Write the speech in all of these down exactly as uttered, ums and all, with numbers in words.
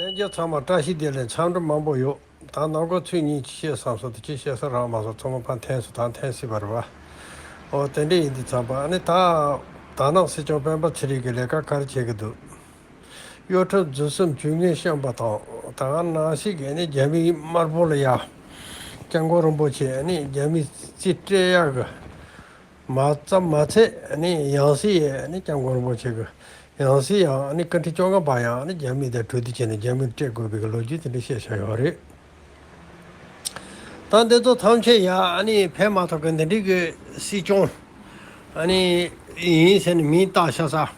ལྷན་རྒྱས་ཚང་མ་བཀྲ་ཤིས་བདེ་ལེགས། འཚམས་འདྲི་མང་པོ་ཡོད། ད་ནང་གོ་ཚོད་གཉིས་ཅིག་བཤད་བསམ་སོང་། དེ་ཅིག་བཤད་ས་རག་མ་སོང་། ཚང་མ་ཕར་འཐེན་སོང་། ད་འཐེན་སྲིད་པ་རེད་བ། ཨོ་དེ་འདྲ་ཡིན་དུས་ཙམ་པ་ཨ་ནི་ད་ད་ནང་སྲིད་སྐྱོང་སྤེན་པ་ཚེ་རིང་གིས་ལས་ཀ་ག་རེ་བྱེད་ཀྱི་འདུག་གཡོ་ཁྲམ་རྫུན་གསུམ་བཅོ་ལྔའི་བཤམས་པ་དང་། ད་ག་ནང་བཞིན་གྱི་ནི་རྒྱ་མིའི་དམར་པོ་ལ་ཡ་སྐྱབས་མགོན་རིན་པོ་ཆེ་ནི་རྒྱ་མིའི་རྩིས་སྤྲད་ཡག་གི་མ་ཙམ་མ་ཚད་ནི་ཡང་སྲིད་ནི་སྐྱབས་མགོན་རིན་པོ་ཆེ་གི་ཡང་སྲིད་ཡང་ནི་བཀའ་ཁྲི་བཅོ་ལྔ་པ་ཡང་ནི་རྒྱ་མི་དང་གྲོས་བསྡུར་བྱས་ནས་རྒྱ་མིར་སྤྲད་དགོས་པའི་ལོ་རྒྱུས་དེ་འདྲ་བཤད་བཞག་ཡོད་རེད། ད་འདི་ཚོ་ཐམས་ཅད་ཡ་ནི་ཕན་མ་ཐོགས་གི་འདི་འདྲའི་གི་སྲིད་སྐྱོང་ནི་ཡིན་ཟེར་ནས་མིང་བཏགས་བཞག་ས།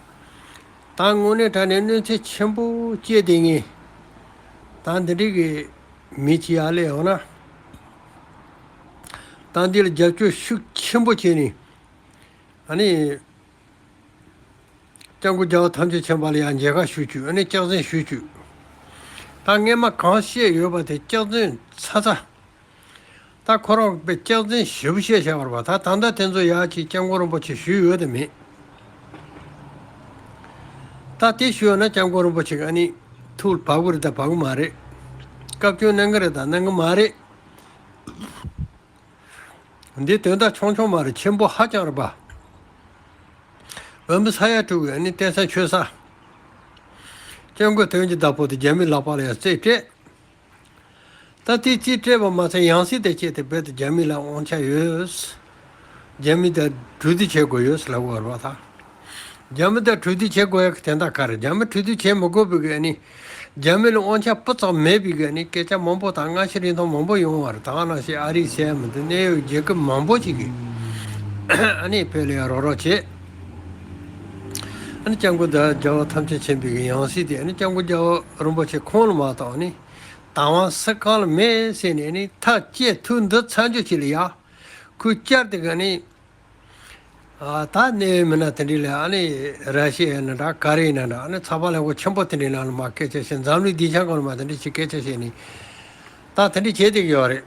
ད་དངོས་གནས་དྲང་གནས་གནོད་འཚེ་ཆེན་པོ་སྐྱེལ་བསྡད་མཁན་ད་འདི་འདྲའི་གི་མི་གཅིག་ཡར་སླེབས་ཡོང་ན། ད་འདི་ལ་རྒྱབ་སྐྱོར་ཤུགས་ཆེན་པོ་བྱས་ནས་ཨ་ནི་སྐྱབས་མགོན་རྒྱལ་བ་ཐམས་ཅད་མཁྱེན་པ་ལ་ཡང་མཇལ་ཁ་ཞུ་བཅུག་ཨ་ནི་སྐྱག་རྫུན་ཞུ་བཅུག་ད་སྔས་མ་གང་བཤད་ཡོད་པ་དེ་སྐྱག་རྫུན་ཚ་ཚ། ད་ཁོ་རང་པའི་སྐྱག་རྫུན་ཞེ་པོ་བཤད་བཞག་པ་རེད་པ། ད་ད་ལྟ་དེ་ཚོ་ཡག་ཅིག་སྐྱབས་མགོན་རིན་པོ་ཆེ་ཞུས་ཡོད་དམ་མེད། ད་དེ་ཞུས་ཡོད་ན་སྐྱབས་མགོན་རིན་པོ་ཆེ་གིས་ཨ་ནི་ཐུགས་ལ་བབས་ཀྱི་རེད་དང་བབས་ཀྱི་མ་རེད། བཀའ་བཀྱོན་གནང་གི་རེད་དང་གནང་གི་མ་རེད། འདི་དོན་དག་ཆུང་ཆུང་མ་རེད། ཆེན་པོ་ཧ་ཅང་རེད་པ། བོད་མི་ས་ཡ་དྲུག་གི་ཨ་ནི་བསྟན་སྲིད་ཆོས་ས། སྐྱབས་མགོན་དོན་གྱི་བདག་པོ་དེ་རྒྱ་མིའི་ལག་པ་ལ་ཡང་རྩིས་སྤྲད། ད་དེ་རྩིས་སྤྲད་པ་མ་ཚད་ཡང་སྲིད་དེ་བྱས་ཏེ་རྦད་དེ་རྒྱ་མི་ལ་དབང་ཆ་ཡོད། རྒྱ་མི་དང་གྲོས་བསྡུར་བྱེད་དགོས་ཡོད་ལབ་དགོས་རེད་པ། ད་རྒྱ་མི་དང་གྲོས་བསྡུར་བྱེད་དགོས་ཡག་གི་དོན་དག་ག་རེ། རྒྱ་མི་གྲོས་བསྡུར་བྱེད་མི་དགོས་པའི་གི་ཨ་ནི། རྒྱ་མི་ལ་དབང་ཆ་སྤུ་ཙམ་མེད་པའི་གི་ཨ་ནི་སྐད་ཆ་མང་པོ་དང་སྔ་ཕྱི་རིང་ཐུང་མང་པོ་ཡོང་བ་རེད། ད་ག་ནང་བཞིན་ཨ་རི་ཟེར་མི་འདུག་གནད་ཡོད་རྒྱལ་ཁབ་མང་པོ་ཅིག་གིས་ཨ་ནི་བོད་ལ་ཡང་རོགས་རོགས་བྱེད། ཨ་ནི་སྐྱབས་མགོན་དང་རྒྱལ་བ་ཐམས་ཅད་མཁྱེན་པའི་གི་ཡང་སྲིད་དེ་ཨ་ནི་སྐྱབས་མགོན་རྒྱལ་བ་རིན་པོ་ཆེ་ཁོང་ལ་མ་གཏོགས་ཨ་ནི་དང་བ་སུ་གང་ལ་མེད་ཟེར་ནས་ཨ་ནི་ཐག་བཅད་ཐུག་འདི་ཚར་འཇོག་བྱེད་ལ་ཡ། ཁོས་བསྐྱར་དེ་ག་ནི། ཨ་ད་གནད་ཡོད་མི་སྣ་དེ་འདྲའི་ལ་ཨ་ནི་ར་ཤི་ཡ་ཡིན་ན་འདྲ་ག་རེ་ཡིན་ན་འདྲ་ཨ་ནི་ཚགས་པར་ལྷན་ཁང་ཆེན་པོ་དེ་འདྲའི་ནང་ལ་མར་སྐད་ཆ་བཤད། འཛམ་གླིང་སྡིངས་ཆ་སྒང་ལ་མར་དེ་འདྲ་ཞིག་སྐད་ཆ་བཤད་ནས་ད་དེ་འདྲ་བྱས་བསྡད་ཀྱི་ཡོད་རེད།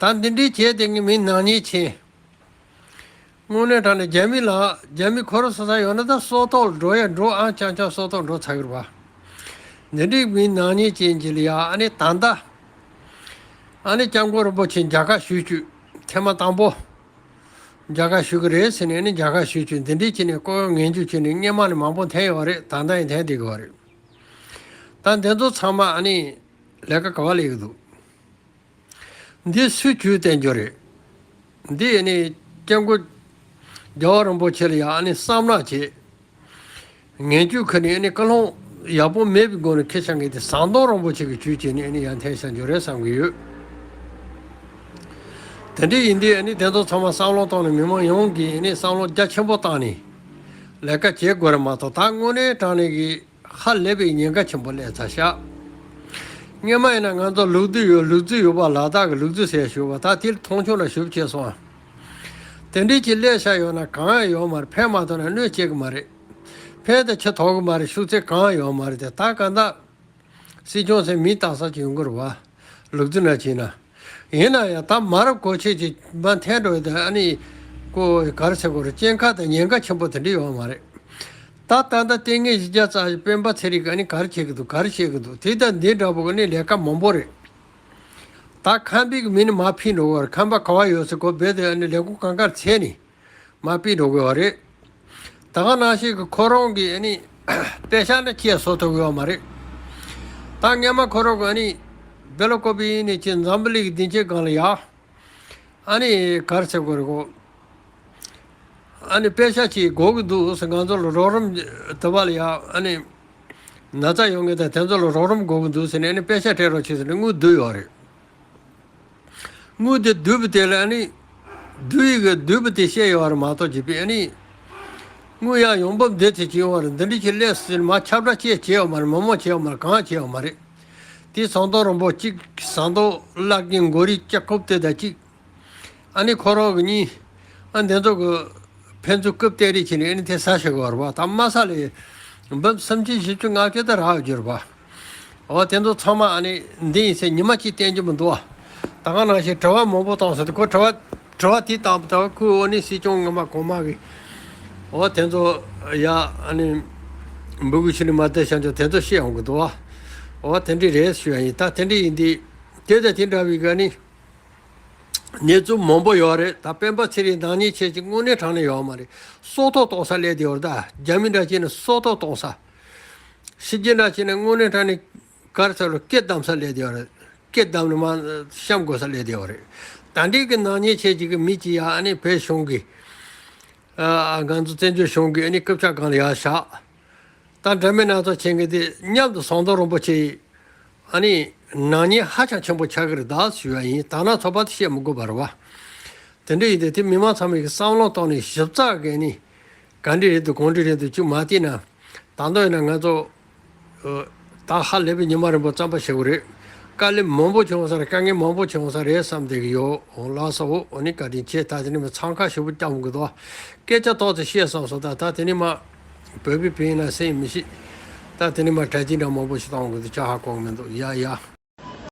ད་དེ་འདྲ་བྱས་བསྡད་མཁན་མི་ནག་ཉེས་ཅན། དངོས་གནས་དྲང་གནས་རྒྱ་མི་ལ་རྒྱ་མི་ཁོ་རང་སོ་སོ་ཡོད་ན་ད་སྲོག་ཐོག་ལ་འགྲོ་ཡ་འགྲོ། ཨང་རྐྱང་རྐྱང་སྲོག་ཐོག་འགྲོ་ཚར་གི་རེད་པ། འདི་འདྲའི་མི་ནག་ཉེས་ཅན་གྱི་ལ་ཡ་ཨ་ནི་ད་ལྟ་ཨ་ནི་སྐྱབས་མགོན་རིན་པོ་ཆེ་མཇལ་ཁ་ཞུ་བཅུག་ཐེངས་མ་དང་པོ། མཇལ་ཁ་ཞུ་གི་རེད་ཟེར་ནས་ནི་མཇལ་ཁ་ཞུས་བྱུང་། འདི་འདྲའི་བྱས་ནས་ལྐོག་གཡོ་ངན་ཇུས་བྱས་ནས་སྔས་མ་ནས་མང་པོ་འཐེན་ཡོད་རེད། ད་ལྟ་ཡང་འཐེན་བསྡད་ཀྱི་ཡོད་རེད། ད་འདི་ཚོ་ཚང་མ་ཨ་ནི་ལས་ཀ་ག་བ་ལས་ཀྱི་འདུག་འདི་སུས་ཇུས་བསྟན་རྒྱུ་རེད། འདི་ཨ་ནི་སྐྱབས་མགོན་རྒྱལ་བ་རིན་པོ་ཆེ་ལ་ཡང་ཨ་ནི་བསམ་བློ་བྱས། ངན་ཇུས་ཁུར་ནས་ཨ་ནི་ཀུན་སློང་ཡག་པོ་མེད་པའི་སྒོ་ནས་ཁུར་བཞག་མཁན་དེ་ཟམ་གདོང་རིན་པོ་ཆེ་གི་ཇུས་བྱས་ནས་ཨ་ནི་ཡར་འཐེན་བཞག་རྒྱུ་རེད་བསམ་གྱི་ཡོད། དེ་འདྲ་ཡིན་དུས་ཨ་ནི་དེ་ཚོ་ཚང་མ་བསམ་བློ་བཏང་ནས་མི་མང་ཡོངས་ཀྱིས་ཨ་ནི་བསམ་བློ་རྒྱ་ཆེན་པོ་བཏང་ནས་ལས་ཀ་བྱེད་དགོས་རེད་མ་གཏོགས། ད་དངོས་གནས་དྲང་གནས་ཀྱི་ཧ་ལས་པའི་ཉེན་ཁ་ཆེན་པོ་སླེབས་ཚར་ཤག་སྔོན་མ་ཡིན་ན་ང་ཚོ་ལུག་རྫི་ཡོད། ལུག་རྫི་ཡོད་པ། ལ་དྭགས་ཀྱི་ལུག་རྫི་ཟེར་ཞུ་བ། ད་དེ་ལ་མཐོང་ཆུང་ལ་ཞུ་བྱས་སོང་། དེ་འདྲའི་ཅིག་སླེབས་བཞག་ཡོད་ན་གང་ཡང་ཡོད་མ་རེད། ཕན་མ་ཐོགས་ན་གནོད་བྱེད་ཀྱི་མ་རེད། ཕན་དང་ཕྱི་ཐོགས་ཀྱི་མ་རེད། ཤུགས་ཚད་གང་ཡང་ཡོད་མ་རེད་དེ། ད་གང་ལྟར་སྲིད་སྐྱོང་ཟེར་མིང་བཏགས་ས་ཅིག་ཡོང་གི་རེད་བ། ལུག་རྫི་ན་བྱས་ན། ཡིན་ན་ཡང་ད་མ་རབས་གོ་ཆེ་ཅིག་མར་འཐེན་འགྲོ་ཡི་དེ་ཨ་ནི་ཀོ་ག་རེ་ཟེར་དགོས་རེད། སྐྱེན་ཁ་དང་ཉེན་ཁ་ཆེན་པོ་དེ་འདྲ་ཡོད་མ་རེད། ད་ད་ལྟ་ལྟས་ངན་བཞི་བརྒྱ་རྩ་བཞི་སྤེན་པ་ཚེ་རིང་གིས་ཨ་ནི་ག་རེ་བྱེད་ཀྱི་འདུག་ག་རེ་བྱེད་ཀྱི་འདུག་དེ་དང་འདི་འདྲ་པོ་གི་ཨ་ནི་ལས་ཀ་མང་པོ་རེད། ད་ཁམས་པའི་གི་མི་ནི་མར་ཕུད་འགྲོ་གི་རེད། ཁམས་པ་ག་བ་ཡོད་ཚེ་ཁོ་རྦད་དེ་ཨ་ནི་ལས་ཁུངས་གང་གར་ཚད་ནས་མར་ཕུད་འགྲོ་གི་ཡོད་རེད། ད་ག་ནང་བཞིན་གི་ཁོ་རང་གི་ཨ་ནི་པེ་ཤག་ནི་ཁྱེད་བཟོ་ཐུབ་ཀྱི་ཡོད་མ་རེད། ད་སྔས་མ་ཁོ་རང་གི་ཨ་ནི་སྦེལ་ཀོབ་ནས་ཅིག་འཛམ་བུ་གླིང་གི་སྡིངས་ཆའི་སྒང་ལ་ཡ། ཨ་ནི་ག་རེ་ཟེར་དགོས་རེད་གོ། ཨ་ནི་པེ་ཤག་ཅིག་དགོས་ཀྱི་འདུག་ཟེར། ང་ཚོ་ལ་རོགས་རམ་དུ་བ་ལ་ཡ་ཨ་ནི་ན་ཚ་ཡོད་མཁན་དང་དེ་ཚོ་ལ་རོགས་རམ་དགོས་ཀྱི་འདུག་ཟེར་ནས་ཨ་ནི་པེ་ཤག་སྤྲད་རོགས་བྱེད་ཟེར་ནས་དངུལ་བསྡུས་ཡོད་རེད། དངུལ་དེ་བསྡུས་པ་དེ་ལ་ཨ་ནི་བསྡུས་ཡི་གི་བསྡུས་པ་དེ་བཤད་ཡོད་རེད་མ་གཏོགས་ཅིག་པས་ཨ་ནི་དངུལ་ཡང་ཡོང་འབབ་འདི་ཚེ་ཅིག་ཡོང་བ་རེད། འདི་འདྲ་ཅིག་སླེབས་ཟེར་མར་ཁྱབ་བསྒྲགས་ཅིག་བྱས་ཡོད་མ་རེད། མི་མང་བྱས་ཡོད་མ་རེད། གང་བྱས་ཡོད་མ་རེད། དེ་ཟམ་གདོང་རིན་པོ་གཅིག་ཟམ་གདོང་བླ་རྒན་མགོ་རིལ་ལྕགས་ཁུབ་དེ་དང་གཅིག་ཨ་ནི་ཁོ་རང་གི་གཉིས། ཨ་འདི་ཚོ་གི་ཕན་ཚུན་རྐུབ་སྟེགས་རེས་བྱས་ནས་ཨ་ནི་དེ་ཟ་བཞག་གི་ཡོད་རེད་པ། ད་དམའ་ས་ལས་འབུམ་སུམ་ཅུ་བཞི་བཅུ་ལྔ་བཅུ་དེ་རག་ཡོད་རྒྱུ་རེད་པ། འོ་དེ་ཚོ་ཚང་མ་ཨ་ནི་འདི་ཡིན་ཟེར་ཉི་མ་གཅིག་བསྟན་རྒྱུ་མི་འདུག་བ། ད་ག་ནང་བཞིན་དྲི་བ་མང་པོ་བཏང་ཟེར་དུས་ཁོ་དྲི་བ་དྲི་བ་དེ་བཏང་བ་ད་ཁོས་འོ་ནི་སྲིད་སྐྱོང་སྔོན་མ་གོང་མ་གི་འོ་དེ་ཚོ་ཡ་ཨ་ནི་འབུ་གུ་ཤི་ནི་མ་བསྡད་བྱ་འཇོག་དེ་ཚོ་བཤད་ཡོང་གི་འདུག་བ། འོ་དེ་འདྲ་རེད་ཞུ་ཡ་ཡིན། ད་དེ་འདྲ་ཡིན་དུས་དེ་དང་དེ་འདྲ་བའི་ག་ནི་གནས་ཚུལ་མང་པོ་ཡོད་རེད། ད་སྤེན་པ་ཚེ་རིང་ནག་ཉེས་ཆེ་ཅིག་དངོས་གནས་དྲང་གནས་ཡོད་མ་རེད། སྲོག་ཐོག་གཏོང་ས་སླེབས་བསྡད་ཡོད་རེད། ད་རྒྱ་མི་འདྲ་བྱས་ནས་སྲོག་ཐོག་གཏོང་ས། ཕྱི་རྒྱལ་འདྲ་བྱས་ནས་དངོས་གནས་དྲང་གནས་ག་རེ་ཟེར་རོ། སྐེ་བསྡམ་ས་སླེབས་བསྡད་ཡོད་རེད། སྐེ་བསྡམ་ནས་མར་བཤམས་དགོས་ས་སླེབས་བསྡད་ཡོད་རེད། ད་འདི་གི་ནག་ཉེས་ཆེ་ཅིག་གི་མི་གཅིག་ཡ་ཨ་ནི་བོད་གཞུང་གི་ཨ་ང་ཚོ་བཙན་བྱོལ་གཞུང་གི་ཨ་ནི་རྐུབ་བཀྱག་སྒང་ལ་ཡར་བཞག་ད་འདྲ་མིན་སྣ་ཚོགས་བྱེད་མཁན་དེ་མཉམ་དུ་ཟམ་གདོང་རིན་པོ་ཆེ་ཡིས་ཨ་ནི་ནག་ཉེས་ཧ་ཅང་ཆེན་པོ་ཆགས་ཀྱི་རེད་ད་ཞུ་བ་ཡིན། ད་ན་ཚོད་དཔག་ཏུ་བཤད་མི་དགོས་པ་རེད་བ། དེ་འདྲ་ཡིན་དུས་དེ་མི་མང་ཚང་མས་ཀྱི་བསམ་བློ་བཏང་ནས་ཞིབ་ཚགས་བྱས་ནས་ག་འདྲ་རེད་འདུག་གང་འདྲ་རེད་འདུག་ཅིག་མ་བལྟས་ན། ད་དུང་ཡིན་ན་ང་ཚོ་ཨ་ད་ཧ་ལས་པའི་ཉི་མ་རིང་པོ་རྩམ་པ་བཞེས་དགོས་རེད། དཀའ་ལས་མང་པོ་བྱུང་ས་རེད། དཀའ་ངལ་མང་པོ་བྱུང་ས་རེད་བསམ་བསྡད་ཀྱི་ཡོད། འོ་ལགས་སོ། འོ་ནི་བཀའ་དྲིན་ཆེ། ད་དེ་ནི་མི་འཚང་ཁ་ཞེ་པོ་བརྐྱངས་གི་འདུག་སྐད་ཆ་ཏོག་ཙམ་བཤད་བསམ་སོང་། ད་ད་དེ་ནི་མ་བོད་པའི་བོད་ཡིན་ན་སེམས་མི་ཤེས། ད་དེ་ནི་མ་གྲ་སྒྲིག་འདྲ་མང་པོ་ཞིག་གཏོང་དགོས་འདུག་ཅག་ཧ་གོ་གི་མི་འདུག་ཡ་ཡ།